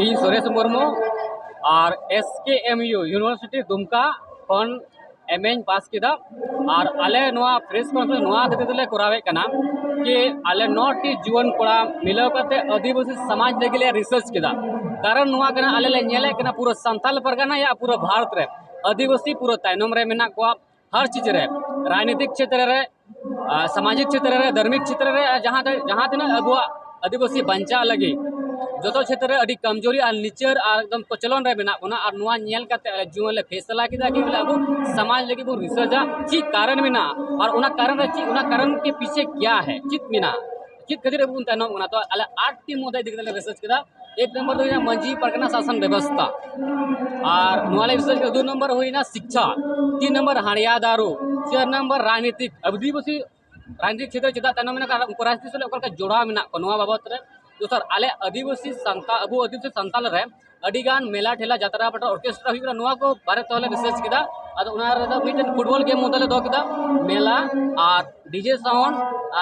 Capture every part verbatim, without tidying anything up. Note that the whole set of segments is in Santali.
ᱤᱧ ᱥᱩᱨᱮᱥ ᱢᱩᱨᱢᱩ ᱟᱨ ᱮᱥ ᱠᱮ ᱮᱢ ᱭᱩ ᱤᱭᱩᱱᱤᱵᱷᱟᱨᱥᱤᱴᱤ ᱫᱩᱢᱠᱟ ᱠᱷᱚᱱ ᱮᱢ ᱮᱧ ᱯᱟᱥ ᱠᱮᱫᱟ᱾ ᱟᱨ ᱟᱞᱮ ᱱᱚᱣᱟ ᱯᱨᱮᱥ ᱠᱚᱱᱯᱷᱟᱨᱮᱱᱥ ᱱᱚᱣᱟ ᱠᱷᱟᱹᱛᱤᱨ ᱛᱮᱞᱮ ᱠᱚᱨᱟᱣᱮᱫ ᱠᱟᱱᱟ ᱠᱤ ᱟᱞᱮ ᱱᱚ ᱴᱤ ᱡᱩᱣᱟᱹᱱ ᱠᱚᱲᱟ ᱢᱤᱞᱟᱹᱣ ᱠᱟᱛᱮ ᱟᱹᱫᱤᱵᱟᱹᱥᱤ ᱥᱚᱢᱟᱡᱽ ᱞᱟᱹᱜᱤᱫ ᱞᱮ ᱨᱤᱥᱟᱨᱪ ᱠᱮᱫᱟ᱾ ᱠᱟᱨᱚᱱ ᱱᱚᱣᱟ ᱠᱟᱱᱟ, ᱟᱞᱮ ᱞᱮ ᱧᱮᱞᱮᱫ ᱠᱟᱱᱟ ᱯᱩᱨᱟᱹ ᱥᱟᱱᱛᱟᱞ ᱯᱟᱨᱜᱟᱱᱟ ᱭᱟ ᱯᱩᱨᱟᱹ ᱵᱷᱟᱨᱚᱛ ᱨᱮ ᱟᱹᱫᱤᱵᱟᱹᱥᱤ ᱯᱩᱨᱟᱹ ᱛᱟᱭᱱᱚᱢ ᱨᱮ ᱢᱮᱱᱟᱜ ᱠᱚᱣᱟ᱾ ᱦᱟᱨ ᱪᱤᱡᱽ ᱨᱮ, ᱨᱟᱡᱽᱱᱤᱛᱤᱠ ᱠᱷᱮᱛᱨᱮ ᱨᱮ, ᱥᱟᱢᱟᱡᱤᱠ ᱠᱷᱮᱛᱨᱮ ᱨᱮ, ᱫᱷᱟᱨᱢᱤᱠ ᱠᱷᱮᱛᱨᱮ ᱨᱮ, ᱡᱟᱦᱟᱸ ᱛᱤᱱᱟᱹᱜ ᱟᱵᱚᱣᱟᱜ ᱟᱹᱫᱤᱵᱟᱹᱥᱤ ᱵᱟᱧᱪᱟᱣ ᱞᱟᱹᱜᱤᱫ ᱡᱚᱛᱚ ᱠᱷᱮᱛᱨᱮ ᱨᱮ ᱟᱹᱰᱤ ᱠᱚᱢᱡᱳᱨᱤ ᱟᱨ ᱞᱤᱪᱟᱹᱲ ᱟᱨ ᱮᱠᱫᱚᱢ ᱠᱚᱪᱞᱚᱱ ᱨᱮ ᱢᱮᱱᱟᱜ ᱵᱚᱱᱟ᱾ ᱟᱨ ᱱᱚᱣᱟ ᱧᱮᱞ ᱠᱟᱛᱮ ᱟᱞᱮ ᱡᱩᱣᱟᱹᱱ ᱞᱮ ᱯᱷᱮᱥᱞᱟ ᱠᱮᱫᱟ ᱠᱤ ᱵᱚᱞᱮ ᱟᱵᱚ ᱥᱚᱢᱟᱡᱽ ᱞᱟᱹᱜᱤᱫ ᱵᱚᱱ ᱨᱤᱥᱟᱨᱪᱟ, ᱪᱮᱫ ᱠᱟᱨᱚᱱ ᱢᱮᱱᱟᱜᱼᱟ ᱟᱨ ᱚᱱᱟ ᱠᱟᱨᱚᱱ ᱨᱮ ᱪᱮᱫ, ᱚᱱᱟ ᱠᱟᱨᱚᱱ ᱠᱮ ᱯᱤᱪᱷᱮ ᱠᱭᱟ ᱦᱮ, ᱪᱮᱫ ᱢᱮᱱᱟᱜᱼᱟ, ᱪᱮᱫ ᱠᱷᱟᱹᱛᱤᱨ ᱟᱵᱚ ᱵᱚᱱ ᱛᱟᱭᱱᱚᱢ ᱠᱟᱱᱟ᱾ ᱛᱚ ᱟᱞᱮ ᱟᱴ ᱴᱤ ᱢᱩᱫᱫᱟ ᱤᱫᱤ ᱠᱟᱛᱮ ᱞᱮ ᱨᱤᱥᱟᱨᱪ ᱠᱮᱫᱟ᱾ ᱮᱠ ᱱᱚᱢᱵᱚᱨ ᱫᱚ ᱦᱩᱭᱱᱟ ᱢᱟᱹᱡᱷᱤ ᱯᱟᱨᱜᱟᱱᱟ ᱥᱟᱥᱚᱱ ᱵᱮᱵᱚᱥᱛᱷᱟ, ᱟᱨ ᱱᱚᱣᱟ ᱞᱮ ᱨᱤᱥᱟᱨᱪ ᱠᱮᱫᱟ᱾ ᱫᱩ ᱱᱚᱢᱵᱚᱨ ᱦᱩᱭᱱᱟ ᱥᱤᱠᱪᱷᱟ, ᱛᱤᱱ ᱱᱚᱢᱵᱚᱨ ᱦᱟᱲᱤᱭᱟ ᱫᱟᱨᱩ, ᱪᱟᱨ ᱱᱚᱢᱵᱚᱨ ᱨᱟᱡᱽᱱᱤᱛᱤᱠ, ᱟᱹᱫᱤᱵᱟᱹᱥᱤ ᱨᱟᱡᱽᱱᱤᱛᱤᱠ ᱠᱷᱮᱛᱨᱮ ᱪᱮᱫᱟᱜ ᱛᱟᱭᱱᱚᱢ ᱢᱮᱱᱟᱜ ᱠᱟᱱᱟ, ᱩᱱᱠᱩ ᱨᱟᱡᱽᱱᱤᱛᱤ ᱥᱟᱞᱟᱜ ᱚᱠᱟ ᱞᱮᱠᱟ ᱡᱚᱲᱟᱣ ᱢᱮᱱᱟᱜ ᱠᱚᱣᱟ, ᱱᱚᱣᱟ ᱵᱟᱵᱚᱛ ᱨᱮ᱾ ᱫᱚᱥᱟᱨ, ᱟᱞᱮ ᱟᱹᱫᱤᱵᱟᱹᱥᱤ ᱥᱟᱱᱛᱟᱲ, ᱟᱵᱚ ᱟᱹᱫᱤᱵᱟᱹᱥᱤ ᱥᱟᱱᱛᱟᱲ ᱨᱮ ᱟᱹᱰᱤ ᱜᱟᱱ ᱢᱮᱞᱟ ᱴᱷᱮᱞᱟ, ᱡᱟᱛᱨᱟ ᱯᱟᱛᱟ, ᱚᱨᱠᱮᱥᱴᱨᱟ ᱦᱩᱭᱩᱜ ᱠᱟᱱᱟ, ᱱᱚᱣᱟ ᱠᱚ ᱵᱟᱨᱮ ᱛᱮᱦᱚᱸ ᱞᱮ ᱨᱤᱥᱟᱨᱪ ᱠᱮᱫᱟ᱾ ᱟᱫᱚ ᱚᱱᱟ ᱨᱮᱫᱚ ᱢᱤᱫᱴᱮᱱ ᱯᱷᱩᱴᱵᱚᱞ ᱜᱮᱢ ᱢᱩᱫᱽᱫᱟ ᱞᱮ ᱫᱚᱦᱚ ᱠᱮᱫᱟ, ᱢᱮᱞᱟ ᱟᱨ ᱰᱤᱡᱮ ᱥᱟᱣᱩᱱᱰ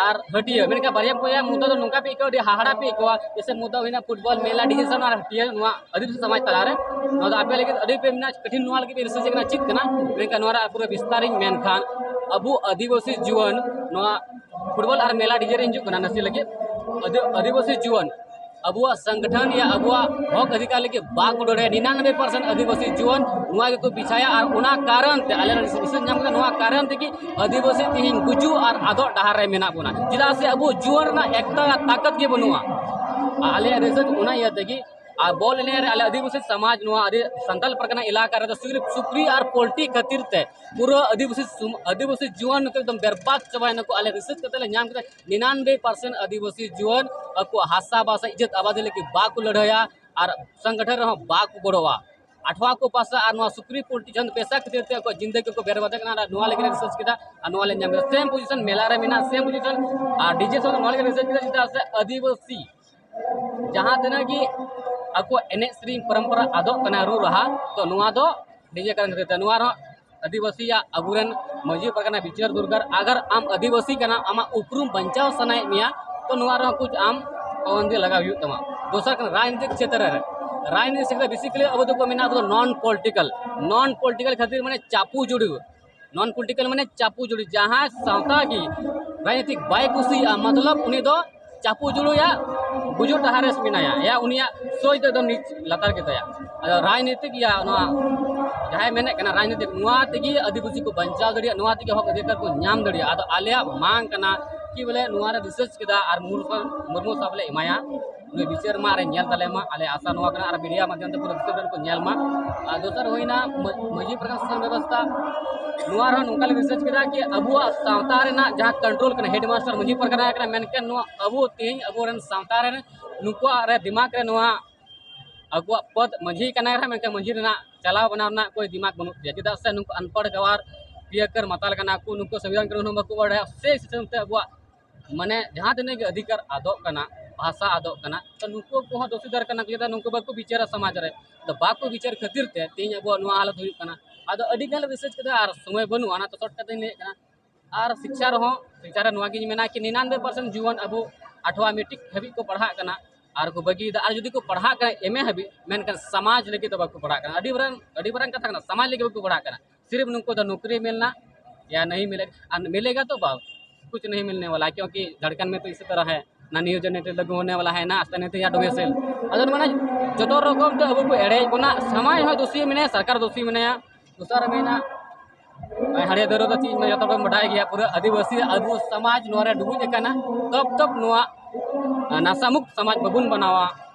ᱟᱨ ᱦᱟᱹᱴᱤᱭᱟᱹ, ᱢᱮᱱᱠᱷᱟᱱ ᱵᱟᱨᱭᱟ ᱯᱮᱭᱟ ᱢᱩᱫᱽᱫᱟ ᱫᱚ ᱱᱚᱝᱠᱟ ᱯᱮ ᱟᱹᱭᱠᱟᱹᱣᱟ, ᱟᱹᱰᱤ ᱦᱟᱦᱟᱲᱟ ᱯᱮ ᱟᱹᱭᱠᱟᱹᱣᱟ᱾ ᱡᱮᱭᱥᱮ ᱢᱩᱫᱽᱫᱟ ᱦᱩᱭᱱᱟ ᱯᱷᱩᱴᱵᱚᱞ, ᱢᱮᱞᱟ, ᱰᱤᱡᱮ ᱥᱟᱣᱩᱱᱰ ᱟᱨ ᱦᱟᱹᱴᱤᱭᱟᱹ, ᱱᱚᱣᱟ ᱟᱹᱫᱤᱵᱟᱹᱥᱤ ᱥᱚᱢᱟᱡᱽ ᱛᱟᱞᱟᱨᱮ᱾ ᱱᱚᱣᱟ ᱫᱚ ᱟᱯᱮ ᱞᱟᱹᱜᱤᱫ ᱟᱹᱰᱤ ᱯᱮ ᱢᱮᱱᱟᱜᱼᱟ, ᱠᱟᱹᱴᱷᱤᱱ ᱱᱚᱣᱟ ᱞᱟᱹᱜᱤᱫ ᱯᱮ ᱨᱤᱥᱟᱨᱪ ᱠᱟᱱᱟ, ᱪᱮᱫ ᱠᱟᱱᱟ? ᱢᱮᱱᱠᱷᱟᱱ ᱱᱚᱣᱟ ᱨᱮ ᱯᱩᱨᱟᱹ ᱵᱤᱥᱛᱟᱨᱤᱧ ᱢᱮᱱᱠᱷᱟᱱ, ᱟᱵᱚ ᱟᱹᱫᱤᱵᱟᱹᱥᱤ ᱡᱩᱣᱟᱹᱱ ᱱᱚᱣᱟ ᱯᱷᱩᱴᱵᱚᱞ ᱟᱨ ᱢᱮᱞᱟ ᱰᱤᱡᱮ ᱨᱮ ᱦᱤᱡᱩᱜ ᱠᱟᱱᱟ ᱱᱟᱥᱮ ᱞᱟᱹᱜᱤᱫ᱾ ᱟᱹᱫᱤ-, ᱟᱹᱫᱤᱵᱟᱹᱥᱤ ᱡᱩᱣᱟᱹᱱ ᱟᱵᱚᱣᱟᱜ ᱥᱚᱝᱜᱚᱴᱷᱚᱱ ᱭᱟ ᱟᱵᱚᱣᱟᱜ ᱦᱚᱠ ᱚᱫᱷᱤᱠᱟᱨ ᱞᱟᱹᱜᱤᱫ ᱵᱟᱠᱚ ᱞᱟᱹᱲᱦᱟᱹᱭᱟ᱾ ᱱᱤᱱᱟᱱᱵᱮ ᱯᱟᱨᱥᱮᱱᱴ ᱟᱹᱫᱤᱵᱟᱹᱥᱤ ᱡᱩᱣᱟᱹᱱ ᱱᱚᱣᱟ ᱜᱮᱠᱚ ᱵᱤᱪᱷᱟᱭᱟ, ᱟᱨ ᱚᱱᱟ ᱠᱟᱨᱚᱱ ᱛᱮ ᱟᱞᱮ ᱞᱮ ᱫᱤᱥᱟᱹ ᱧᱟᱢ ᱠᱮᱫᱟ, ᱱᱚᱣᱟ ᱠᱟᱨᱚᱱ ᱛᱮᱜᱮ ᱟᱹᱫᱤᱵᱟᱹᱥᱤ ᱛᱮᱦᱮᱧ ᱜᱩᱡᱩᱜ ᱟᱨ ᱟᱫᱚᱜ ᱰᱟᱦᱟᱨ ᱨᱮ ᱢᱮᱱᱟᱜ ᱵᱚᱱᱟ, ᱪᱮᱫᱟᱜ ᱥᱮ ᱟᱵᱚ ᱡᱩᱣᱟᱹᱱ ᱨᱮᱱᱟᱜ ᱮᱠᱴᱟ ᱛᱟᱠᱚᱛ ᱜᱮ ᱵᱟᱹᱱᱩᱜᱼᱟ᱾ ᱟᱨ ᱟᱞᱮᱭᱟᱜ ᱨᱤᱥᱟᱨᱪ ᱚᱱᱟ ᱤᱭᱟᱹ ᱛᱮᱜᱮ, ᱟᱨ ᱵᱚᱞ ᱮᱱᱮᱡ ᱨᱮ ᱟᱞᱮ ᱟᱹᱫᱤᱵᱟᱹᱥᱤ ᱥᱚᱢᱟᱡᱽ ᱱᱚᱣᱟ ᱟᱹᱰᱤ ᱥᱟᱱᱛᱟᱞ ᱯᱟᱨᱜᱟᱱᱟ ᱮᱞᱟᱠᱟ ᱨᱮᱫᱚ ᱥᱤᱨᱯ ᱥᱩᱠᱨᱤ ᱟᱨ ᱯᱳᱞᱴᱤ ᱠᱷᱟᱹᱛᱤᱨ ᱛᱮ ᱯᱩᱨᱟᱹ ᱟᱹᱫᱤᱵᱟᱹᱥᱤ ᱥᱩᱢ-, ᱟᱹᱫᱤᱵᱟᱹᱥᱤ ᱡᱩᱣᱟᱹᱱ ᱱᱤᱛᱚᱜ ᱮᱠᱫᱚᱢ ᱵᱮᱨᱵᱟᱫ ᱪᱟᱵᱟᱭᱮᱱᱟ ᱠᱚ᱾ ᱟᱞᱮ ᱨᱤᱥᱟᱨᱪ ᱠᱟᱛᱮ ᱞᱮ ᱧᱟᱢ ᱠᱮᱫᱟ, ᱱᱤᱱᱟᱱᱵᱮ ᱯᱟᱨᱥᱮᱱᱴ ᱟᱹᱫᱤᱵᱟᱹᱥᱤ ᱡᱩᱣᱟᱹᱱ ᱟᱠᱚᱣᱟᱜ ᱦᱟᱥᱟ ᱵᱷᱟᱥᱟ ᱤᱡᱽᱡᱚᱛ ᱟᱵᱟᱫᱤ ᱞᱟᱹᱜᱤᱫ ᱵᱟᱠᱚ ᱞᱟᱹᱲᱦᱟᱹᱭᱟ ᱟᱨ ᱥᱚᱝᱜᱚᱴᱷᱚᱱ ᱨᱮᱦᱚᱸ ᱵᱟᱠᱚ ᱜᱚᱲᱚᱜᱼᱟ᱾ ᱟᱴᱷᱣᱟ ᱠᱚ ᱯᱟᱥᱟ ᱟᱨ ᱱᱚᱣᱟ ᱥᱩᱠᱨᱤ ᱯᱳᱞᱴᱤ ᱪᱟᱸᱫ ᱯᱮᱥᱟ ᱠᱷᱟᱹᱛᱤᱨ ᱛᱮ ᱟᱠᱚᱣᱟᱜ ᱡᱤᱱᱫᱮᱜᱤ ᱠᱚ ᱵᱮᱨᱵᱟᱫ ᱠᱟᱱᱟ᱾ ᱟᱨ ᱱᱚᱣᱟ ᱞᱟᱹᱜᱤᱫ ᱞᱮ ᱨᱤᱥᱟᱨᱪ ᱠᱮᱫᱟ ᱟᱨ ᱱᱚᱣᱟ ᱞᱮ ᱧᱟᱢ ᱠᱮᱫᱟ᱾ ᱥᱮᱢ ᱯᱚᱡᱤᱥᱚᱱ ᱢᱮᱞᱟ ᱨᱮ ᱢᱮᱱᱟᱜᱼᱟ, ᱥᱮᱢ ᱯᱚᱡᱤᱥᱚᱱ ᱟᱨ ᱰᱤᱡᱮ ᱥᱚᱸᱜᱮ ᱱᱚᱣᱟ ᱞᱟᱹᱜᱤᱫ ᱞᱮ ᱨᱤᱥᱟᱨᱪ ᱠᱮᱫᱟ, ᱪᱮᱫᱟᱜ ᱥᱮ ᱟᱹᱫᱤᱵᱟᱹᱥᱤ ᱡᱟᱦᱟᱸ ᱛᱤᱱᱟᱹᱜ ᱜᱮ ᱟᱠᱚ ᱮᱱᱮᱡ ᱥᱮᱨᱮᱧ ᱯᱚᱨᱚᱢᱯᱚᱨᱟ ᱟᱫᱚᱜ ᱠᱟᱱᱟ, ᱨᱩ ᱨᱟᱦᱟ, ᱛᱚ ᱱᱚᱣᱟ ᱫᱚ ᱰᱤᱡᱮ ᱠᱟᱨᱚᱱ ᱠᱷᱟᱹᱛᱤᱨ ᱛᱮ᱾ ᱱᱚᱣᱟ ᱨᱮᱦᱚᱸ ᱟᱹᱫᱤᱵᱟᱹᱥᱤᱭᱟᱜ ᱟᱵᱚᱨᱮᱱ ᱢᱟᱹᱡᱷᱤ ᱯᱟᱨᱜᱟᱱᱟ ᱵᱤᱪᱟᱹᱨ ᱫᱚᱨᱠᱟᱨ᱾ ᱟᱜᱟᱨ ᱟᱢ ᱟᱹᱫᱤᱵᱟᱹᱥᱤ ᱠᱟᱱᱟᱢ, ᱟᱢᱟᱜ ᱩᱯᱨᱩᱢ ᱵᱟᱧᱪᱟᱣ ᱥᱟᱱᱟᱭᱮᱫ ᱢᱮᱭᱟ, ᱛᱚ ᱱᱚᱣᱟ ᱨᱮᱦᱚᱸ ᱠᱩᱪ ᱟᱢ ᱯᱟᱵᱚᱱᱫᱤ ᱞᱟᱜᱟᱣ ᱦᱩᱭᱩᱜ ᱛᱟᱢᱟ᱾ ᱫᱚᱥᱟᱨ ᱠᱟᱱᱟ ᱨᱟᱡᱽᱱᱤᱛᱤᱠ ᱠᱷᱮᱛᱨᱮ ᱨᱮ᱾ ᱨᱟᱡᱽᱱᱤᱛᱤᱠ ᱠᱷᱮᱛᱨᱮ ᱵᱮᱥᱤᱠᱟᱞᱤ ᱟᱵᱚ ᱫᱚᱠᱚ ᱢᱮᱱᱟ ᱟᱵᱚ ᱫᱚ ᱱᱚᱱ ᱯᱚᱞᱤᱴᱤᱠᱟᱞ᱾ ᱱᱚᱱ ᱯᱚᱞᱤᱴᱤᱠᱟᱞ ᱠᱷᱟᱹᱛᱤᱨ ᱢᱟᱱᱮ ᱪᱟᱯᱩ ᱡᱩᱲᱩ᱾ ᱱᱚᱱ ᱯᱚᱞᱤᱴᱤᱠᱟᱞ ᱢᱟᱱᱮ ᱪᱟᱯᱩ ᱡᱩᱲᱩ, ᱡᱟᱦᱟᱸ ᱥᱟᱶᱛᱟ ᱜᱮ ᱨᱟᱡᱽᱱᱤᱛᱤᱠ ᱵᱟᱭ ᱠᱩᱥᱤᱭᱟᱜᱼᱟ, ᱢᱚᱛᱞᱚᱵ ᱩᱱᱤ ᱫᱚ ᱪᱟᱯᱩ ᱡᱩᱲᱩᱭᱟ, ᱜᱩᱡᱩᱜ ᱰᱟᱦᱟᱨ ᱨᱮ ᱢᱮᱱᱟᱭᱟ, ᱭᱟ ᱩᱱᱤᱭᱟᱜ ᱥᱳᱪ ᱫᱚ ᱮᱠᱫᱚᱢ ᱱᱤᱪ ᱞᱟᱛᱟᱨ ᱜᱮᱛᱟᱭᱟ᱾ ᱟᱫᱚ ᱨᱟᱡᱽᱱᱤᱛᱤᱠ ᱭᱟ ᱱᱚᱣᱟ ᱡᱟᱦᱟᱸᱭ ᱢᱮᱱᱮᱫ ᱠᱟᱱᱟ ᱨᱟᱡᱽᱱᱤᱛᱤᱠ, ᱱᱚᱣᱟ ᱛᱮᱜᱮ ᱟᱹᱫᱤᱵᱟᱹᱥᱤ ᱠᱚ ᱵᱟᱧᱪᱟᱣ ᱫᱟᱲᱮᱭᱟᱜᱼᱟ, ᱱᱚᱣᱟ ᱛᱮᱜᱮ ᱦᱚᱠ ᱚᱫᱷᱤᱠᱟᱨ ᱠᱚ ᱧᱟᱢ ᱫᱟᱲᱮᱭᱟᱜᱼᱟ᱾ ᱟᱫᱚ ᱟᱞᱮᱭᱟᱜ ᱢᱟᱝ ᱠᱟᱱᱟ ᱠᱤ ᱵᱚᱞᱮ ᱱᱚᱣᱟ ᱨᱮ ᱨᱤᱥᱟᱨᱪ ᱠᱮᱫᱟ ᱟᱨ ᱢᱩᱨᱢᱩ, ᱢᱩᱨᱢᱩ ᱥᱟᱦᱮᱵ ᱞᱮ ᱮᱢᱟᱭᱟ, ᱩᱱᱤ ᱵᱤᱪᱟᱹᱨ ᱢᱟ ᱟᱨᱮ ᱧᱮᱞ ᱛᱟᱞᱮ ᱢᱟ, ᱟᱞᱮ ᱟᱥᱟ ᱱᱚᱣᱟ ᱠᱟᱱᱟ ᱟᱨ ᱢᱤᱰᱤᱭᱟ ᱢᱟᱫᱽᱫᱷᱚᱢ ᱛᱮ ᱯᱩᱨᱟᱹ ᱫᱤᱥᱚᱢ ᱨᱮᱱ ᱠᱚ ᱧᱮᱞ ᱢᱟ᱾ ᱟᱨ ᱫᱚᱥᱟᱨ ᱦᱩᱭᱱᱟ ᱢᱟ-, ᱢᱟᱹᱡᱷᱤ ᱯᱟᱨᱜᱟᱱᱟ ᱥᱟᱥᱚᱱ ᱵᱮᱵᱚᱥᱛᱷᱟ, ᱱᱚᱣᱟ ᱨᱮᱦᱚᱸ ᱱᱚᱝᱠᱟ ᱞᱮ ᱨᱤᱥᱟᱨᱪ ᱠᱮᱫᱟ ᱠᱤ ᱟᱵᱚᱣᱟᱜ ᱥᱟᱶᱛᱟ ᱨᱮᱱᱟᱜ ᱡᱟᱦᱟᱸ ᱠᱚᱱᱴᱨᱳᱞ ᱠᱟᱱᱟ, ᱦᱮᱰ ᱢᱟᱥᱴᱟᱨ ᱢᱟᱹᱡᱷᱤ ᱯᱟᱨᱜᱟᱱᱟ ᱠᱟᱱᱟ, ᱢᱮᱱᱠᱷᱟᱱ ᱱᱚᱣᱟ ᱟᱵᱚ ᱛᱮᱦᱮᱧ ᱟᱵᱚᱨᱮᱱ ᱥᱟᱶᱛᱟ ᱨᱮᱱ ᱱᱩᱠᱩᱣᱟᱜ ᱨᱮ ᱫᱤᱢᱟᱜᱽ ᱨᱮ ᱱᱚᱣᱟ ᱟᱠᱚᱣᱟᱜ ᱯᱚᱫ ᱢᱟᱹᱡᱷᱤ ᱠᱟᱱᱟᱭ ᱨᱮᱦᱚᱸ, ᱢᱮᱱᱠᱷᱟᱱ ᱢᱟᱹᱡᱷᱤ ᱨᱮᱱᱟᱜ ᱪᱟᱞᱟᱣ ᱵᱟᱱᱟᱣ ᱨᱮᱱᱟᱜ ᱠᱳᱭ ᱫᱤᱢᱟᱜᱽ ᱵᱟᱹᱱᱩᱜ ᱛᱟᱭᱟ᱾ ᱪᱮᱫᱟᱜ ᱥᱮ ᱱᱩᱠᱩ ᱟᱱᱯᱟᱲ ᱜᱟᱣᱟᱨ ᱯᱤᱭᱟᱠᱟᱨ ᱢᱟᱛᱟᱞ ᱠᱟᱱᱟ ᱠᱚ, ᱱᱩᱠᱩ ᱥᱚᱝᱵᱤᱫᱷᱟᱱ ᱠᱟᱹᱱᱩᱱ ᱦᱚᱸ ᱵᱟᱠᱚ ᱵᱟᱲᱟᱭᱟ, ᱥᱮ ᱥᱤᱥᱴᱮᱢ ᱛᱮ ᱟᱵᱚᱣᱟᱜ ᱢᱟᱱᱮ ᱡᱟᱦᱟᱸ ᱛᱤᱱᱟᱹᱜ ᱜᱮ ᱚᱫᱷᱤᱠᱟᱨ ᱟᱫᱚᱜ ᱠᱟᱱᱟ, ᱵᱷᱟᱥᱟ ᱟᱫᱚᱜ ᱠᱟᱱᱟ, ᱛᱚ ᱱᱩᱠᱩ ᱠᱚᱦᱚᱸ ᱫᱳᱥᱤᱫᱟᱨ ᱠᱟᱱᱟ ᱠᱚ, ᱪᱮᱫᱟᱜ ᱱᱩᱠᱩ ᱵᱟᱠᱚ ᱵᱤᱪᱟᱹᱨᱟ ᱥᱚᱢᱟᱡᱽ ᱨᱮ᱾ ᱛᱚ ᱵᱟᱠᱚ ᱵᱤᱪᱟᱹᱨ ᱠᱷᱟᱹᱛᱤᱨ ᱛᱮ ᱛᱮᱦᱮᱧ ᱟᱵᱚᱣᱟᱜ ᱱᱚᱣᱟ ᱦᱟᱞᱚᱛ ᱦᱩᱭᱩᱜ ᱠᱟᱱᱟ᱾ ᱟᱫᱚ ᱟᱹᱰᱤ ᱜᱟᱱ ᱨᱤᱥᱟᱨᱪ ᱠᱮᱫᱟ ᱟᱨ ᱥᱚᱢᱚᱭ ᱵᱟᱹᱱᱩᱜᱼᱟ, ᱚᱱᱟ ᱛᱮ ᱥᱚᱨᱴ ᱠᱟᱛᱮᱧ ᱞᱟᱹᱭᱮᱫ ᱠᱟᱱᱟ᱾ ᱟᱨ ᱥᱤᱠᱪᱟ ᱨᱮᱦᱚᱸ, ᱥᱤᱠᱪᱟ ᱨᱮ ᱱᱚᱣᱟ ᱜᱤᱧ ᱢᱮᱱᱟ ᱠᱤ ᱱᱤᱱᱟᱱᱵᱮ ᱯᱟᱨᱥᱮᱱᱴ ᱡᱩᱣᱟᱹᱱ ᱟᱵᱚ ᱟᱴᱷᱣᱟ ᱢᱮᱴᱨᱤᱠ ᱦᱟᱹᱵᱤᱡ ᱠᱚ ᱯᱟᱲᱦᱟᱜ ᱠᱟᱱᱟ ᱟᱨ ᱠᱚ ᱵᱟᱹᱜᱤᱭᱮᱫᱟ᱾ ᱟᱨ ᱡᱩᱫᱤ ᱠᱚ ᱯᱟᱲᱦᱟᱜ ᱠᱟᱱᱟ ᱮᱢ ᱮ ᱦᱟᱹᱵᱤᱡ, ᱢᱮᱱᱠᱷᱟᱱ ᱥᱚᱢᱟᱡᱽ ᱞᱟᱹᱜᱤᱫ ᱫᱚ ᱵᱟᱠᱚ ᱯᱟᱲᱦᱟᱜ ᱠᱟᱱᱟ᱾ ᱟᱹᱰᱤ ᱢᱟᱨᱟᱝ, ᱟᱹᱰᱤ ᱢᱟᱨᱟᱝ ᱠᱟᱛᱷᱟ ᱠᱟᱱᱟ, ᱥᱚᱢᱟᱡᱽ ᱞᱟᱹᱜᱤᱫ ᱵᱟᱠᱚ ᱯᱟᱲᱦᱟᱜ ᱠᱟᱱᱟ᱾ सिर्फ ᱱᱩᱠᱩ ᱫᱚ ᱱᱚᱠᱨᱤ ᱢᱤᱞᱱᱟ ᱭᱟ ᱱᱟᱦᱤ ᱢᱤᱞᱮᱜᱟ, ᱟᱨ ᱢᱤᱞᱮᱜᱟ ᱛᱚ ᱵᱟᱥ, ᱠᱩᱪ ᱱᱟᱦᱤ ᱢᱤᱞᱱᱮ ᱣᱟᱞᱟ, ᱠᱤᱭᱩᱸᱠᱤ ᱡᱷᱟᱲᱠᱷᱚᱸᱰ ᱢᱮ ᱛᱚ ᱤᱥᱤ ᱛᱟᱨᱟᱦ ᱦᱮ ᱱᱟ, ᱱᱤᱭᱳᱡᱚᱱ ᱱᱤᱛᱤ ᱞᱟᱜᱩ ᱦᱳᱱᱮ ᱣᱟᱞᱟ ᱦᱮ ᱱᱟ, ᱟᱥᱛᱮ ᱱᱤᱛᱤ ᱭᱟ ᱰᱚᱢᱮᱥᱮᱞ᱾ ᱟᱫᱚ ᱢᱟᱱᱮ ᱡᱚᱛᱚ ᱨᱚᱠᱚᱢ ᱛᱮ ᱟᱵᱚ ᱠᱚ ᱮᱲᱮᱭᱮᱫ ᱵᱚᱱᱟ᱾ ᱥᱚᱢᱟᱡᱽ ᱦᱚᱸ ᱫᱳᱥᱤ ᱢᱮᱱᱟᱭᱟ, ᱥᱚᱨᱠᱟᱨ ᱫᱳᱥᱤ ᱢᱮᱱᱟᱭᱟ᱾ ᱫᱚᱥᱟᱨ ᱢᱮᱱᱟᱜ ᱦᱟᱹᱲᱭᱟᱹ ᱫᱟᱹᱨᱩ ᱫᱚ ᱪᱮᱫ ᱡᱚᱛᱚ ᱦᱚᱲ ᱵᱚᱱ ᱵᱟᱰᱟᱭ ᱜᱮᱭᱟ, ᱯᱩᱨᱟᱹ ᱟᱹᱫᱤᱵᱟᱹᱥᱤ ᱟᱵᱚ ᱥᱚᱢᱟᱡᱽ ᱱᱚᱣᱟ ᱨᱮ ᱰᱩᱵᱩᱡ ᱟᱠᱟᱱᱟ᱾ ᱛᱚᱵ ᱛᱚᱵ ᱱᱚᱣᱟ ᱱᱟᱥᱟᱢᱩᱠᱛ ᱥᱚᱢᱟᱡᱽ ᱵᱟᱵᱚᱱ ᱵᱮᱱᱟᱣᱟ,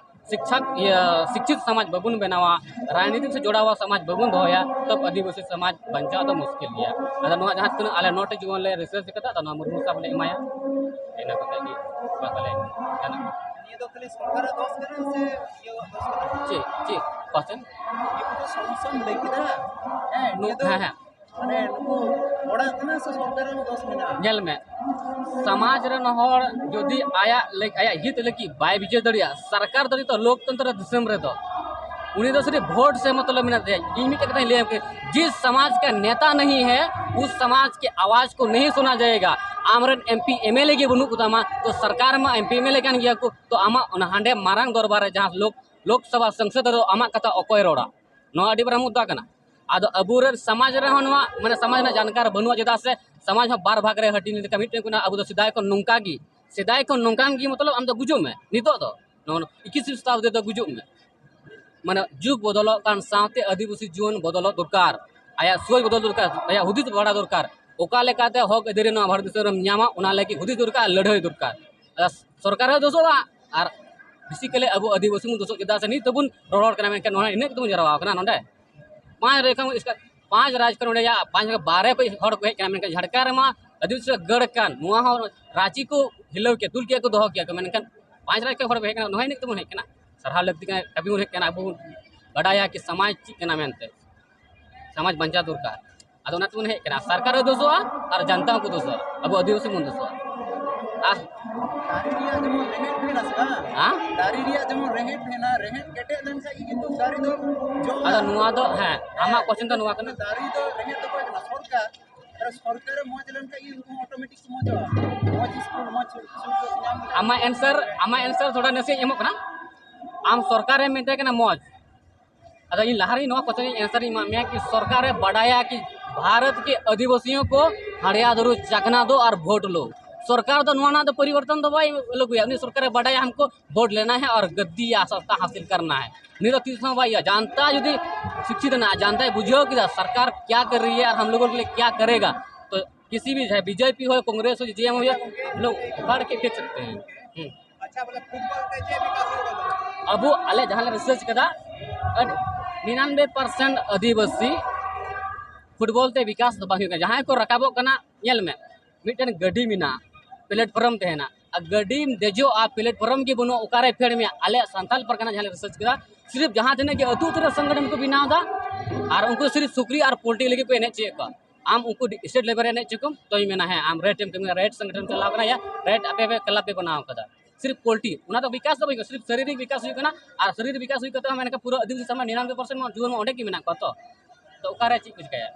ᱥᱤᱠᱪᱷᱟ, ᱤᱭᱟᱹ, ᱥᱤᱠᱪᱷᱤᱛ ᱥᱚᱢᱟᱡᱽ ᱵᱟᱵᱚᱱ ᱵᱮᱱᱟᱣᱟ, ᱨᱟᱡᱽᱱᱤᱛᱤ ᱥᱮ ᱡᱚᱲᱟᱣ ᱥᱚᱢᱟᱡᱽ ᱵᱟᱵᱚᱱ ᱫᱚᱦᱚᱭᱟ, ᱛᱚᱵ ᱟᱹᱫᱤᱵᱟᱹᱥᱤ ᱥᱚᱢᱟᱡᱽ ᱵᱟᱧᱪᱟᱣ ᱫᱚ ᱢᱩᱥᱠᱤᱞ ᱜᱮᱭᱟ᱾ ᱟᱫᱚ ᱱᱚᱣᱟ ᱡᱟᱦᱟᱸ ᱛᱤᱱᱟᱹᱜ ᱟᱞᱮ ᱱᱚᱴᱤ ᱡᱩᱣᱟᱹᱱ ᱞᱮ ᱨᱤᱥᱟᱨᱪ ᱠᱟᱫᱟ, ᱟᱫᱚ ᱱᱚᱣᱟ ᱢᱩᱨᱢᱩ ᱥᱟᱦᱮᱵ ᱞᱮ ᱮᱢᱟᱭᱟ, ᱤᱱᱟᱹ ᱠᱟᱛᱮ ᱜᱮ ᱵᱟᱥ ᱟᱞᱮ ᱜᱟᱱᱚᱜᱼᱟ᱾ ᱱᱤᱭᱟᱹ ᱫᱚ ᱠᱷᱟᱹᱞᱤ ᱥᱚᱨᱠᱟᱨᱟᱜ ᱫᱚᱥ ᱠᱟᱱᱟ ᱥᱮ ᱤᱭᱟᱹᱣᱟᱜ ᱫᱚᱥ ᱠᱟᱱᱟ? ᱪᱮᱫ, ᱪᱮᱫ ᱯᱟᱥᱮᱱ? ᱱᱤᱭᱟᱹ ᱠᱚᱫᱚ ᱥᱚᱢᱚᱥᱥᱟᱢ ᱞᱟᱹᱭ ᱠᱮᱫᱟ᱾ ᱦᱮᱸ, ᱱᱤᱭᱟᱹ ᱫᱚ ᱦᱮᱸ, ᱦᱮᱸ᱾ ᱢᱟᱱᱮ ᱱᱩᱠᱩ ᱦᱚᱲᱟᱜ ᱠᱟᱱᱟ ᱥᱮ ᱥᱚᱨᱠᱟᱨᱟᱜ ᱫᱚᱥ ᱢᱮᱱᱟᱜᱼᱟ? ᱧᱮᱞ ᱢᱮ, ᱥᱚᱢᱟᱡᱽ ᱨᱮᱱ ᱦᱚᱲ ᱡᱩᱫᱤ ᱟᱭᱟᱜ ᱞᱟᱹᱜ-, ᱟᱭᱟᱜ ᱦᱤᱛ ᱞᱟᱹᱜᱤᱫ ᱵᱟᱭ ᱵᱤᱪᱟᱹᱨ ᱫᱟᱲᱮᱭᱟᱜᱼᱟ, ᱥᱚᱨᱠᱟᱨ ᱫᱚ ᱱᱤᱛᱚᱜ ᱞᱳᱠᱛᱚᱱᱛᱨᱚ ᱫᱤᱥᱚᱢ ᱨᱮᱫᱚ ᱩᱱᱤ ᱫᱚ ᱥᱤᱨᱤᱯ ᱵᱷᱳᱴ ᱥᱮ ᱢᱚᱛᱞᱚᱵ ᱢᱮᱱᱟᱜ ᱛᱟᱭᱟ᱾ ᱤᱧ ᱢᱤᱫᱴᱮᱱ ᱠᱟᱛᱷᱟᱧ ᱞᱟᱹᱭᱟᱢ ᱠᱮ, ᱡᱤᱥ ᱥᱚᱢᱟᱡᱽ ᱠᱟ ᱱᱮᱛᱟ ᱱᱟᱦᱤ ᱦᱮ, ᱩᱥ ᱥᱚᱢᱟᱡᱽ ᱠᱮ ᱟᱣᱟᱡᱽ ᱠᱚ ᱱᱟᱦᱤ ᱥᱩᱱᱟ ᱡᱟᱭᱮᱜᱟ᱾ ᱟᱢᱨᱮᱱ M P M L A ᱜᱮ ᱵᱟᱹᱱᱩᱜ ᱠᱚᱛᱟᱢᱟ, ᱛᱚ ᱥᱚᱨᱠᱟᱨ ᱢᱟ M P M L A ᱠᱟᱱ ᱜᱮᱭᱟ ᱠᱚ, ᱛᱚ ᱟᱢᱟᱜ ᱚᱱᱟ ᱦᱟᱸᱰᱮ ᱢᱟᱨᱟᱝ ᱫᱚᱨᱵᱟᱨ ᱨᱮ ᱡᱟᱦᱟᱸ ᱞᱳᱠ ᱞᱳᱠᱥᱚᱵᱷᱟ ᱥᱚᱝᱥᱚᱫ ᱨᱮᱫᱚ ᱟᱢᱟᱜ ᱠᱟᱛᱷᱟ ᱚᱠᱚᱭ ᱨᱚᱲᱟ? ᱱᱚᱣᱟ ᱟᱹᱰᱤ ᱢᱟᱨᱟᱝ ᱢᱩᱫᱽᱫᱟ ᱠᱟᱱᱟ᱾ ᱟᱫᱚ ᱟᱵᱚᱨᱮᱱ ᱥᱚᱢᱟᱡᱽ ᱨᱮᱦᱚᱸ ᱱᱚᱣᱟ ᱢᱟᱱᱮ ᱥᱚᱢᱟᱡᱽ ᱨᱮᱱᱟᱜ ᱡᱟᱱᱠᱟᱨ ᱵᱟᱹᱱᱩᱜᱼᱟ, ᱪᱮᱫᱟᱜ ᱥᱮ ᱥᱚᱢᱟᱡᱽ ᱦᱚᱸ ᱵᱟᱨ ᱵᱷᱟᱜᱽ ᱨᱮ ᱦᱟᱹᱴᱤᱧ ᱞᱮᱠᱟ ᱢᱤᱫᱴᱮᱱ ᱠᱟᱱᱟ᱾ ᱟᱵᱚ ᱫᱚ ᱥᱮᱫᱟᱭ ᱠᱷᱚᱱ ᱱᱚᱝᱠᱟ ᱜᱮ, ᱥᱮᱫᱟᱭ ᱠᱷᱚᱱ ᱱᱚᱝᱠᱟᱱ ᱜᱮ ᱢᱚᱛᱞᱚᱵ ᱟᱢ ᱫᱚ ᱜᱩᱡᱩᱜ ᱢᱮ ᱱᱤᱛᱚᱜ ᱫᱚ᱾ ᱱᱚᱜᱼᱚ ᱱᱚᱣᱟ ᱮᱠᱤᱥ ᱥᱚᱛᱟᱵᱫᱤ ᱫᱚ ᱜᱩᱡᱩᱜ ᱢᱮ᱾ ᱢᱟᱱᱮ ᱡᱩᱜᱽ ᱵᱚᱫᱚᱞᱚᱜ ᱠᱟᱱ ᱥᱟᱶᱛᱮ ᱟᱹᱫᱤᱵᱟᱹᱥᱤ ᱡᱩᱣᱟᱹᱱ ᱵᱚᱫᱚᱞᱚᱜ ᱫᱚᱨᱠᱟᱨ, ᱟᱭᱟᱜ ᱥᱳᱪ ᱵᱚᱫᱚᱞ ᱫᱚᱨᱠᱟᱨ, ᱟᱭᱟᱜ ᱦᱩᱫᱤᱥ ᱵᱟᱲᱟ ᱫᱚᱨᱠᱟᱨ᱾ ᱚᱠᱟ ᱞᱮᱠᱟᱛᱮ ᱦᱚᱠ ᱟᱹᱭᱫᱟᱹᱨᱤ ᱱᱚᱣᱟ ᱵᱷᱟᱨᱚᱛ ᱫᱤᱥᱚᱢ ᱨᱮᱢ ᱧᱟᱢᱟ, ᱚᱱᱟ ᱞᱟᱹᱜᱤᱫ ᱦᱩᱫᱤᱥ ᱫᱚᱨᱠᱟᱨ, ᱞᱟᱹᱲᱦᱟᱹᱭ ᱫᱚᱨᱠᱟᱨ᱾ ᱟᱨ ᱥᱚᱨᱠᱟᱨ ᱦᱚᱸ ᱫᱳᱥᱚᱜᱼᱟ ᱟᱨ ᱵᱮᱥᱤᱠᱟᱞᱤ ᱟᱵᱚ ᱟᱹᱫᱤᱵᱟᱹᱥᱤ ᱵᱚᱱ ᱫᱳᱥᱚᱜ, ᱪᱮᱫᱟᱜ ᱥᱮ ᱱᱤᱛ ᱫᱚᱵᱚᱱ ᱨᱚᱲ ᱠᱟᱱᱟ, ᱢᱮᱱᱠᱷᱟᱱ ᱱᱚᱰᱮ ᱤᱱᱟᱹᱜ ᱜᱮᱵᱚᱱ ᱡᱟᱨᱣᱟ ᱠᱟᱱᱟ᱾ ᱱᱚᱰᱮ ᱯᱟᱸᱪ ᱨᱟᱡᱽ ᱠᱷᱚᱱ ᱤᱥᱠᱟ-, ᱯᱟᱸᱪ ᱨᱟᱡᱽ ᱠᱷᱚᱱ ᱱᱚᱰᱮ ᱭᱟ ᱯᱟᱸᱪ ᱵᱟᱨᱦᱮ ᱠᱷᱚᱱ ᱦᱚᱲ ᱠᱚ ᱦᱮᱡ ᱠᱟᱱᱟ, ᱢᱮᱱᱠᱷᱟᱱ ᱡᱷᱟᱲᱠᱷᱚᱸᱰ ᱨᱮᱢᱟ ᱟᱹᱫᱤᱵᱟᱹᱥᱤ ᱜᱟᱲ ᱠᱟᱱ, ᱱᱚᱣᱟ ᱦᱚᱸ ᱨᱟᱸᱪᱤ ᱠᱚ ᱦᱤᱞᱟᱹᱣ ᱠᱮᱭᱟ, ᱫᱩᱞ ᱠᱮᱭᱟ ᱠᱚ, ᱫᱚᱦᱚ ᱠᱮᱭᱟ ᱠᱚ, ᱢᱮᱱᱠᱷᱟᱱ ᱯᱟᱸᱪ ᱨᱟᱡᱽ ᱠᱷᱚᱱ ᱦᱚᱲ ᱠᱚ ᱦᱮᱡ ᱠᱟᱱᱟ, ᱱᱚᱣᱟ ᱤᱱᱟᱹᱜ ᱛᱮᱵᱚᱱ ᱦᱮᱡ ᱠᱟᱱᱟ᱾ ᱥᱟᱨᱦᱟᱣ ᱞᱟᱹᱠᱛᱤ ᱠᱟᱱᱟ, ᱠᱟᱹᱢᱤ ᱵᱚᱱ ᱦᱮᱡ ᱠᱟᱱᱟ, ᱟᱵᱚ ᱵᱚᱱ ᱵᱟᱰᱟᱭᱟ ᱠᱤ ᱥᱚᱢᱟᱡᱽ ᱪᱮᱫ ᱠᱟᱱᱟ ᱢᱮᱱᱛᱮ, ᱥᱚᱢᱟᱡᱽ ᱵᱟᱧᱪᱟᱣ ᱫᱚᱨᱠᱟᱨ᱾ ᱟᱫᱚ ᱚᱱᱟ ᱛᱮᱵᱚᱱ ᱦᱮᱡ ᱠᱟᱱᱟ, ᱥᱚᱨᱠᱟᱨ ᱦᱚᱸ ᱫᱳᱥᱚᱜᱼᱟ ᱟᱨ ᱡᱟᱱᱛᱟ ᱦᱚᱸᱠᱚ ᱫᱳᱥᱚᱜᱼᱟ, ᱟᱵᱚ ᱟᱹᱫᱤᱵᱟᱹᱥᱤ ᱵᱚᱱ ᱫᱳᱥᱚᱜᱼᱟ᱾ ᱟᱨ ᱫᱟᱨᱮ ᱨᱮᱭᱟᱜ ᱡᱮᱢᱚᱱ ᱨᱮᱦᱮᱫ ᱢᱮᱱᱟᱜᱼᱟ ᱥᱮ ᱵᱟᱝ? ᱦᱮᱸ? ᱫᱟᱨᱮ ᱨᱮᱭᱟᱜ ᱡᱮᱢᱚᱱ ᱨᱮᱦᱮᱫ ᱢᱮᱱᱟᱜᱼᱟ, ᱨᱮᱦᱮᱫ ᱠᱮᱴᱮᱡ ᱞᱮᱱᱠᱷᱟᱱ ᱜᱮ ᱠᱤᱱᱛᱩ ᱫᱟᱨᱮ ᱫᱚ ᱡᱚᱜᱼᱟ᱾ ᱟᱫᱚ ᱱᱚᱣᱟ ᱫᱚ, ᱦᱮᱸ, ᱟᱢᱟᱜ ᱠᱚᱥᱪᱮᱱ ᱫᱚ ᱱᱚᱣᱟ ᱠᱟᱱᱟ᱾ ᱫᱟᱨᱮ ᱫᱚ ᱨᱮᱦᱮᱫ ᱫᱚ ᱚᱠᱚᱭ ᱠᱟᱱᱟ? ᱥᱚᱨᱠᱟᱨ᱾ ᱟᱨ ᱥᱚᱨᱠᱟᱨ ᱮ ᱢᱚᱡᱽ ᱞᱮᱱᱠᱷᱟᱱ ᱜᱮ ᱩᱱᱠᱩ ᱚᱴᱳᱢᱮᱴᱤᱠ ᱠᱚ ᱢᱚᱡᱚᱜᱼᱟ᱾ ᱢᱚᱡᱽ ᱥᱠᱩᱞ, ᱢᱚᱡᱽ ᱥᱠᱩᱞ ᱠᱚ ᱧᱟᱢ ᱞᱮᱠᱷᱟᱱ ᱟᱢᱟᱜ ᱮᱱᱥᱟᱨ, ᱟᱢᱟᱜ ᱮᱱᱥᱟᱨ ᱛᱷᱚᱲᱟ ᱱᱟᱥᱮ ᱮᱢᱚᱜ ᱠᱟᱱᱟ᱾ ᱟᱢ ᱥᱚᱨᱠᱟᱨ ᱮᱢ ᱢᱮᱛᱟᱭ ᱠᱟᱱᱟ ᱢᱚᱡᱽ, ᱟᱫᱚ ᱤᱧ ᱞᱟᱦᱟ ᱨᱮ ᱱᱚᱣᱟ ᱠᱚᱥᱪᱮᱱ ᱤᱧ ᱮᱱᱥᱟᱨ ᱤᱧ ᱮᱢᱟᱫ ᱢᱮᱭᱟ ᱠᱤ ᱥᱚᱨᱠᱟᱨ ᱮ ᱵᱟᱰᱟᱭᱟ ᱠᱤ ᱵᱷᱟᱨᱚᱛ ᱠᱮ ᱟᱹᱫᱤᱵᱟᱹᱥᱤᱭᱚ ᱠᱚ ᱦᱟᱲᱭᱟ ᱫᱩᱨᱩ ᱪᱟᱠᱷᱱᱟ ᱫᱚ ᱟᱨ ᱵᱷᱳᱴ ᱞᱳ᱾ ᱥᱚᱨᱠᱟᱨ ᱫᱚ ᱱᱚᱣᱟ ᱱᱟᱜ ᱫᱚ ᱯᱚᱨᱤᱵᱚᱨᱛᱚᱱ ᱫᱚ ᱵᱟᱭ ᱟᱹᱜᱩᱭᱟ᱾ ᱩᱱᱤ ᱥᱚᱨᱠᱟᱨ ᱮ ᱵᱟᱰᱟᱭᱟ ᱦᱟᱢᱠᱚ ᱵᱷᱳᱴ ᱞᱮᱱᱟ ᱦᱮ ᱟᱨ ᱜᱟᱫᱫᱤ ᱭᱟ ᱥᱚᱛᱛᱟ ᱦᱟᱥᱤᱞ ᱠᱟᱨᱱᱟ ᱦᱮ᱾ ᱩᱱᱤ ᱫᱚ ᱛᱤᱥ ᱦᱚᱸ ᱵᱟᱭ ᱤᱭᱟᱹ᱾ ᱡᱟᱱᱛᱟ ᱡᱩᱫᱤ ᱥᱤᱠᱠᱷᱤᱛ ᱮᱱᱟ, ᱡᱟᱱᱛᱟᱭ ᱵᱩᱡᱷᱟᱹᱣ ᱠᱮᱫᱟ ᱥᱚᱨᱠᱟᱨ ᱠᱭᱟ ᱠᱟᱨ ᱨᱟᱦᱤ ᱦᱮ ᱟᱨ ᱦᱟᱢ ᱞᱳᱜᱚ ᱠᱮ ᱞᱤᱭᱮ ᱠᱭᱟ ᱠᱟᱨᱮᱜᱟ, ᱛᱚ ᱠᱤᱥᱤ ᱵᱷᱤ ᱪᱟᱦᱮ ᱵᱤᱡᱮᱯᱤ ᱦᱳ, ᱠᱚᱝᱜᱨᱮᱥ ᱦᱳ, ᱡᱮ ᱮᱢ ᱦᱳ, ᱦᱟᱢ ᱞᱳᱜ ᱩᱠᱷᱟᱲ ᱠᱮ ᱯᱷᱮᱸᱠ ᱥᱟᱠᱛᱮ ᱦᱮ᱾ ᱦᱩᱸ᱾ ᱟᱪᱪᱷᱟ, ᱵᱚᱞᱮ ᱯᱷᱩᱴᱵᱚᱞ ᱛᱮ ᱪᱮᱫ ᱵᱤᱠᱟᱥ ᱦᱩᱭᱩᱜ ᱠᱟᱱᱟ? ᱟᱵᱚ, ᱟᱞᱮ ᱡᱟᱦᱟᱸ ᱞᱮ ᱨᱤᱥᱟᱨᱪ ᱠᱟᱫᱟ, ᱟᱹᱰᱤ ᱱᱤᱨᱟᱱᱵᱮ ᱯᱟᱨᱥᱮᱱᱴ ᱟᱹᱫᱤᱵᱟᱹᱥᱤ ᱯᱷᱩᱴᱵᱚᱞ ᱛᱮ ᱵᱤᱠᱟᱥ ᱫᱚ ᱵᱟᱝ ᱦᱩᱭᱩᱜ ᱠᱟᱱᱟ᱾ ᱡᱟᱦᱟᱸᱭ ᱠᱚ ᱨᱟᱠᱟᱵᱚᱜ ᱠᱟᱱᱟ, ᱧᱮᱞ ᱢᱮ, ᱢᱤᱫᱴᱮᱱ ᱜᱟᱹᱰᱤ ᱢᱮᱱᱟᱜᱼᱟ, ᱯᱞᱮᱴᱯᱷᱚᱨᱢ ᱛᱟᱦᱮᱱᱟ, ᱟᱨ ᱜᱟᱹᱰᱤᱢ ᱫᱮᱡᱚᱜᱼᱟ, ᱯᱞᱮᱴᱯᱷᱚᱨᱢ ᱜᱮ ᱵᱟᱹᱱᱩᱜᱼᱟ, ᱚᱠᱟᱨᱮ ᱯᱷᱮᱰ ᱢᱮᱭᱟ? ᱟᱞᱮᱭᱟᱜ ᱥᱟᱱᱛᱟᱞ ᱯᱟᱨᱜᱟᱱᱟ ᱡᱟᱦᱟᱸ ᱞᱮ ᱨᱤᱥᱟᱨᱪ ᱠᱮᱫᱟ, ᱥᱤᱨᱤᱯ ᱡᱟᱦᱟᱸ ᱛᱤᱱᱟᱹᱜ ᱜᱮ ᱟᱹᱛᱩ ᱟᱹᱛᱩ ᱨᱮ ᱥᱚᱝᱜᱚᱴᱷᱚᱱ ᱠᱚ ᱵᱮᱱᱟᱣ ᱮᱫᱟ, ᱟᱨ ᱩᱱᱠᱩ ᱥᱤᱨᱤᱯ ᱥᱩᱠᱨᱤ ᱟᱨ ᱯᱳᱞᱴᱤ ᱞᱟᱹᱜᱤᱫ ᱠᱚ ᱮᱱᱮᱡ ᱦᱚᱪᱚᱭᱮᱫ ᱠᱚᱣᱟ᱾ ᱟᱢ ᱩᱱᱠᱩ ᱥᱴᱮᱴ ᱞᱮᱵᱮᱞ ᱨᱮ ᱮᱱᱮᱡ ᱦᱚᱪᱚ ᱠᱚᱢ, ᱛᱚᱧ ᱢᱮᱱᱟ, ᱦᱮᱸ, ᱟᱢ ᱨᱮᱰ ᱮᱢ ᱠᱟᱹᱢᱤᱭᱟ, ᱨᱮᱰ ᱥᱚᱝᱜᱚᱴᱷᱚᱱ ᱪᱟᱞᱟᱣ ᱠᱟᱱᱟ, ᱭᱟ ᱨᱮᱰ ᱟᱯᱮ ᱯᱮ ᱠᱞᱟᱵᱽ ᱯᱮ ᱵᱮᱱᱟᱣ ᱠᱟᱫᱟ᱾ ᱥᱤᱨᱤᱯ ᱯᱳᱞᱴᱤ, ᱚᱱᱟ ᱫᱚ ᱵᱤᱠᱟᱥ ᱫᱚ ᱵᱟᱹᱧ, ᱥᱤᱨᱤᱯ ᱥᱟᱨᱤᱨᱤᱠ ᱵᱤᱠᱟᱥ ᱦᱩᱭᱩᱜ ᱠᱟᱱᱟ, ᱟᱨ ᱥᱟᱨᱤᱨᱤᱠ ᱵᱤᱠᱟᱥ ᱦᱩᱭ ᱠᱟᱛᱮ ᱦᱚᱸ ᱢᱮᱱᱠᱷᱟᱱ ᱯᱩᱨᱟᱹ ᱟᱹᱫᱤᱵᱟᱹᱥᱤ ᱥᱚᱢᱟᱡᱽ ᱡᱩᱣᱟᱹᱱ ᱢᱟ ᱚᱸᱰᱮ ᱜᱮ ᱢᱮᱱᱟᱜ ᱠᱚᱣᱟ᱾ ᱛᱚ, ᱛᱚ ᱚᱠᱟᱨᱮ ᱪᱮᱫ ᱠᱚ ᱪᱤᱠᱟᱹᱭᱟ?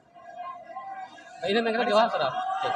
ᱤᱱᱟᱹ ᱢᱮᱱ ᱠᱟᱛᱮ ᱡᱚᱦᱟᱨ ᱥᱟᱨᱦᱟᱣ᱾ ᱴᱷᱤᱠ᱾